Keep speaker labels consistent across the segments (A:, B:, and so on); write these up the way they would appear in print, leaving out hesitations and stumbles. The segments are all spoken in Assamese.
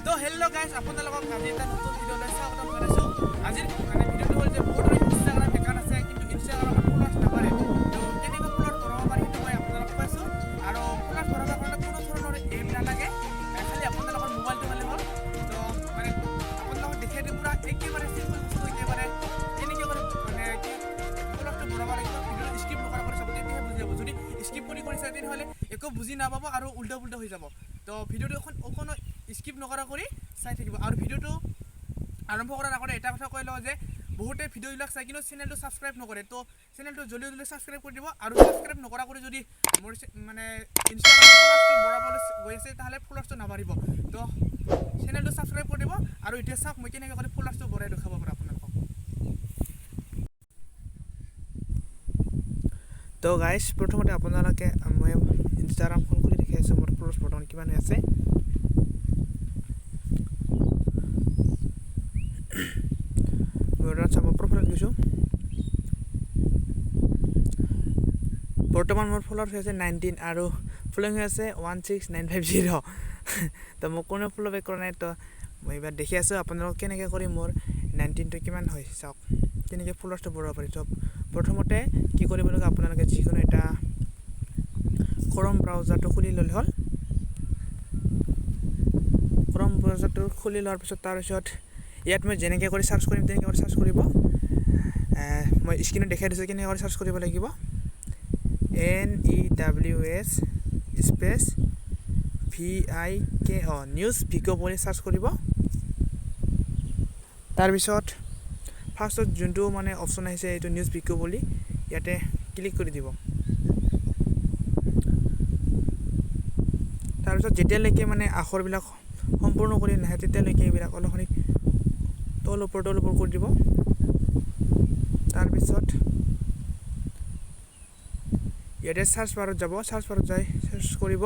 A: তো হেল্ল' গাইজ, আপোনালোকক আজি এটা নতুন ভিডিঅ'লৈ স্বাগতম জনাইছোঁ। আজিৰ মানে ভিডিঅ'টো হ'ল যে বহুতৰে ইনষ্টাগ্ৰাম একাউণ্ট আছে, কিন্তু ইনষ্টাগ্ৰামত ফলোৱাৰ্ছ নাবাঢ়ে। তো কেনেকৈ ফলোৱাৰ বঢ়াব পাৰি, সেইটো মই আপোনালোকক কৈছোঁ। আৰু ফলোৱাৰ্ছ বঢ়াবৰ কাৰণে কোনো ধৰণৰ এপ নালাগে, খালি আপোনালোকৰ মোবাইলটো হ'লে হ'ল। তো মানে আপোনালোকক দেখাই দিম, পূৰা একেবাৰে চিম্পল বস্তু, একেবাৰে কেনেকৈ কৰি মানে কি ফলোৱাৰ্ছটো বঢ়াব লাগিব। ভিডিঅ'টো স্কিপ নকৰা কৰি চাব, তেতিয়াহে বুজি পাব। যদি স্কিপ কৰি কৰি চায়, তেনেহ'লে একো বুজি নাপাব আৰু উল্টা পুল্টা হৈ যাব। তো ভিডিঅ'টো এখন অকণো স্কিপ নকৰা কৰি চাই থাকিব। আৰু ভিডিঅ'টো আৰম্ভ কৰাৰ আগতে এটা কথা কৈ লওঁ যে বহুতে ভিডিঅ'বিলাক চাই কিন্তু চেনেলটো ছাবস্ক্ৰাইব নকৰে। তো চেনেলটো জলদি জলদি ছাবস্ক্ৰাইব কৰি দিব। আৰু ছাবস্ক্ৰাইব নকৰা কৰি যদি মোৰ মানে ইনষ্টাগ্ৰাম ফলোৱাৰ্ছটো বঢ়াবলৈ গৈ আছে, তাহ'লে ফলোৱাৰ্ছটো নাবাঢ়িব। তো চেনেলটো ছাবস্ক্ৰাইব কৰি দিব। আৰু এতিয়া চাওক, মই কেনেকৈ কৰি ফলোৱাৰ্ছটো বঢ়াই দেখাব পাৰোঁ আপোনালোকক। তো গাইজ, প্ৰথমতে আপোনালোকে মই ইনষ্টাগ্ৰামখন খুলি দেখাই আছোঁ, মোৰ ফলোৱাৰ্ছ বৰ্তমান কিমান হৈ আছে। বৰ্তমান চাব, প্ৰফাইলত গৈছোঁ। বৰ্তমান মোৰ ফলোৱাৰ্ছ হৈ আছে 19 আৰু ফলোয়িং হৈ আছে 16950। তো মোক কোনেও ফ'ল' বেক কৰা নাই। তো মই এইবাৰ দেখি আছোঁ আপোনালোকক কেনেকৈ কৰি মোৰ 19টো কিমান হয় চাওক, কেনেকৈ ফলোৱাৰ্ছটো বঢ়াব পাৰি। তো প্ৰথমতে কি কৰিব লাগিব? আপোনালোকে যিকোনো এটা ক্ৰম ব্ৰাউজাৰটো খুলি ল'লে হ'ল। ক্ৰম ব্ৰাউজাৰটো খুলি লোৱাৰ পিছত, তাৰপিছত ইয়াত মই যেনেকৈ কৰি চাৰ্চ কৰিম, তেনেকৈ কৰি চাৰ্চ কৰিব। মই স্ক্ৰীণত দেখাই দিছোঁ কেনেকৈ কৰি চাৰ্চ কৰিব লাগিব। NEWS space VIKO, news ভিকো বুলি চাৰ্চ কৰিব। তাৰপিছত ফাৰ্ষ্টত যোনটো মানে অপশ্যন আহিছে, এইটো নিউজ ভিকো বুলি, ইয়াতে ক্লিক কৰি দিব। তাৰপিছত যেতিয়ালৈকে মানে আখৰবিলাক সম্পূৰ্ণ কৰি নাহে, তেতিয়ালৈকে এইবিলাক অলপ তল ওপৰ তল ওপৰ কৰি দিব। তাৰপিছত ইয়াতে চাৰ্চ বাৰত যাব। চাৰ্চ বাৰত যাই চাৰ্চ কৰিব।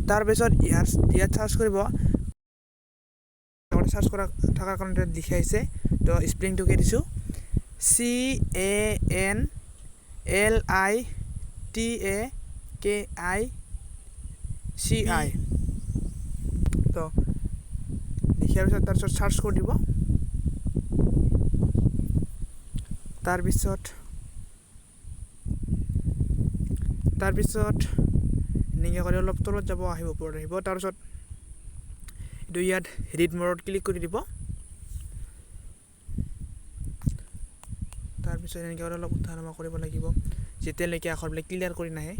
A: তাৰপিছত ইয়াত চাৰ্চ কৰিব। আগতে চাৰ্চ কৰা থকাৰ কাৰণে ইয়াত লিখি আহিছে। তো স্পেলিংটোকে দিছোঁ, CANLITAKICI। তো লিখাৰ পিছত, তাৰপিছত চাৰ্চ কৰি দিব। তাৰপিছত এনেকৈ কৰি অলপ তলত যাব, আহিব, ওপৰত আহিব। তাৰপিছত এইটো ইয়াত ৰিড মৰত ক্লিক কৰি দিব। তাৰপিছত এনেকৈ কৰি অলপ উঠা নমা কৰিব লাগিব, যেতিয়ালৈকে আখৰবিলাক ক্লিয়াৰ কৰি নাহে।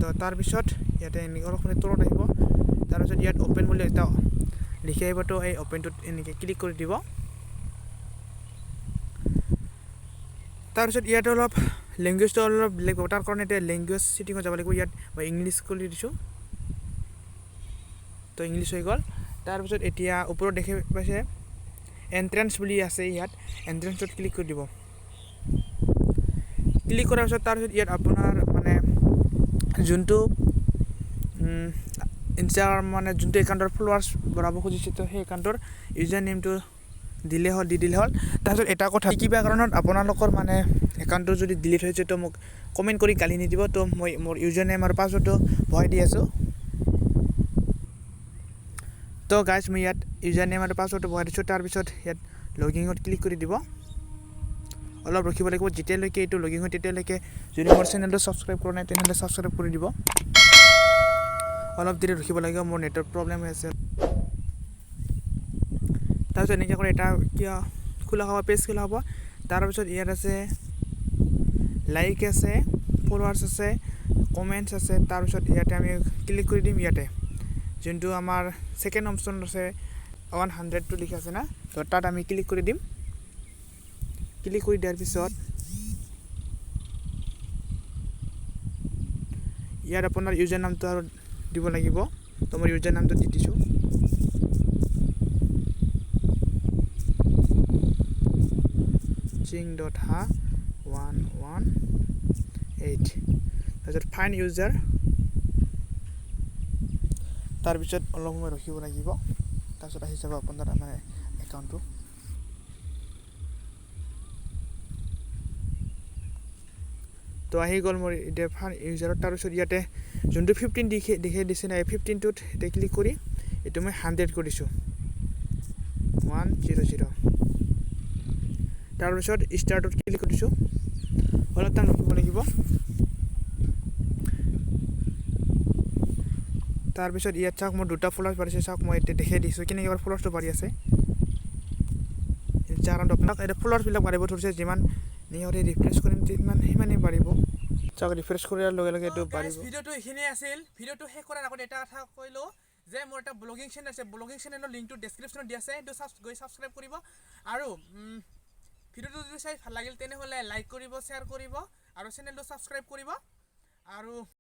A: তো তাৰপিছত ইয়াতে এনেকৈ অলপ তলত আহিব। তাৰপিছত ইয়াত অ'পেন বুলি এটা লিখি আহিব। তো এই অ'পেনটোত এনেকৈ ক্লিক কৰি দিব। তাৰপিছত ইয়াত অলপ লেংগুৱেজটো অলপ বেলেগ পাব, তাৰ কাৰণে এতিয়া লেংগুৱেজ ছেটিঙত যাব লাগিব। ইয়াত মই ইংলিছ কৰি দিছোঁ। তো ইংলিছ হৈ গ'ল। তাৰপিছত এতিয়া ওপৰত দেখি পাইছে এণ্ট্ৰেঞ্চ বুলি আছে, ইয়াত এণ্ট্ৰেঞ্চত ক্লিক কৰি দিব। ক্লিক কৰাৰ পিছত, তাৰপিছত ইয়াত আপোনাৰ মানে যোনটো ইনষ্টাগ্ৰাম মানে যোনটো একাউণ্টৰ ফলোৱাৰ্ছ বঢ়াব খুজিছে, তো সেই একাউণ্টৰ ইউজাৰ নেমটো দিলে হ'ল, দি দিলে হ'ল। তাৰপিছত এটা কথা, কিবা কাৰণত আপোনালোকৰ মানে একাউণ্টটো যদি ডিলিট হৈছে, তো মোক কমেণ্ট কৰি গালি নিদিব। তো মই মোৰ ইউজাৰ নেম আৰু পাছৱৰ্ডটো বহাই দি আছোঁ। তো গাইজ, মই ইয়াত ইউজাৰ নেম আৰু পাছৱৰ্ডটো বহাই দিছোঁ। তাৰপিছত ইয়াত লগইনত ক্লিক কৰি দিব। অলপ ৰখিব লাগিব, যেতিয়ালৈকে এইটো লগইন হয় তেতিয়ালৈকে যদি মোৰ চেনেলটো ছাবস্ক্ৰাইব কৰা নাই, তেনেহ'লে ছাবস্ক্ৰাইব কৰি দিব। অলপ দেৰি ৰখিব লাগিব, মোৰ নেটৱৰ্ক প্ৰব্লেম হৈ আছে। তাৰপিছত এনেকৈ কৰি এটা কিয় খোলা হ'ব, পেজ খোলা হ'ব। তাৰপিছত ইয়াত আছে লাইক আছে, ফলোৱাৰ্ছ আছে, কমেণ্টছ আছে। তাৰপিছত ইয়াতে আমি ক্লিক কৰি দিম। ইয়াতে যোনটো আমাৰ ছেকেণ্ড অপশ্যন আছে, 100টো লিখা আছে না, তো তাত আমি ক্লিক কৰি দিম। ক্লিক কৰি দিয়াৰ পিছত ইয়াত আপোনাৰ ইউজাৰ নামটো আৰু দিব লাগিব। তো মই ইউজাৰ নামটো দি দিছোঁ, চিং ডট হা 118। তাৰপিছত ফাইণ্ড ইউজাৰ। তাৰপিছত অলপ সময় ৰখিব লাগিব। তাৰপিছত আহি যাব আপোনাৰ মানে একাউণ্টটো। তো আহি গ'ল মোৰ এতিয়া ফান ইউজাৰত। তাৰপিছত ইয়াতে যোনটো 15 দেখি দেখাই দিছে নাই, 15টোত এতিয়া ক্লিক কৰি এইটো মই 100 কৰিছোঁ, 100। তাৰপিছত ষ্টাৰ্টত ক্লিক কৰিছোঁ। অলপ টাইম ৰখিব লাগিব। তাৰপিছত ইয়াত চাওক, মোৰ দুটা ফলোৱাৰ্ছ বাঢ়িছে। চাওক, মই এতিয়া দেখাই দিছোঁ কেনেকৈ ফলোৱাৰ্ছটো বাঢ়ি আছে ইনষ্টাগ্ৰামটো। আপোনাক এতিয়া ফলোৱাৰ্ছবিলাক বাঢ়িব ধৰিছে। যিমান নিয়ৰে ৰিফ্ৰেছ কৰিম, তিমান সিমানেই বাঢ়িব। চাওক, ৰিফ্ৰেছ কৰাৰ লগে লগে এইটো বাঢ়িব। ভিডিঅ'টো এইখিনিয়ে আছিল। ভিডিঅ'টো শেষ কৰাৰ আগত এটা কথা কৈ লওঁ যে মোৰ এটা ব্লগিং চেনেল আছে। ব্লগিং চেনেলৰ লিংকটো ডেছক্ৰিপশ্যনত দিয়া আছে, সেইটো গৈ ছাবস্ক্ৰাইব কৰিব। আৰু ভিডিঅ'টো যদি চাই ভাল লাগিল, তেনেহ'লে লাইক কৰিব, শ্বেয়াৰ কৰিব আৰু চেনেলটো ছাবস্ক্ৰাইব কৰিব আৰু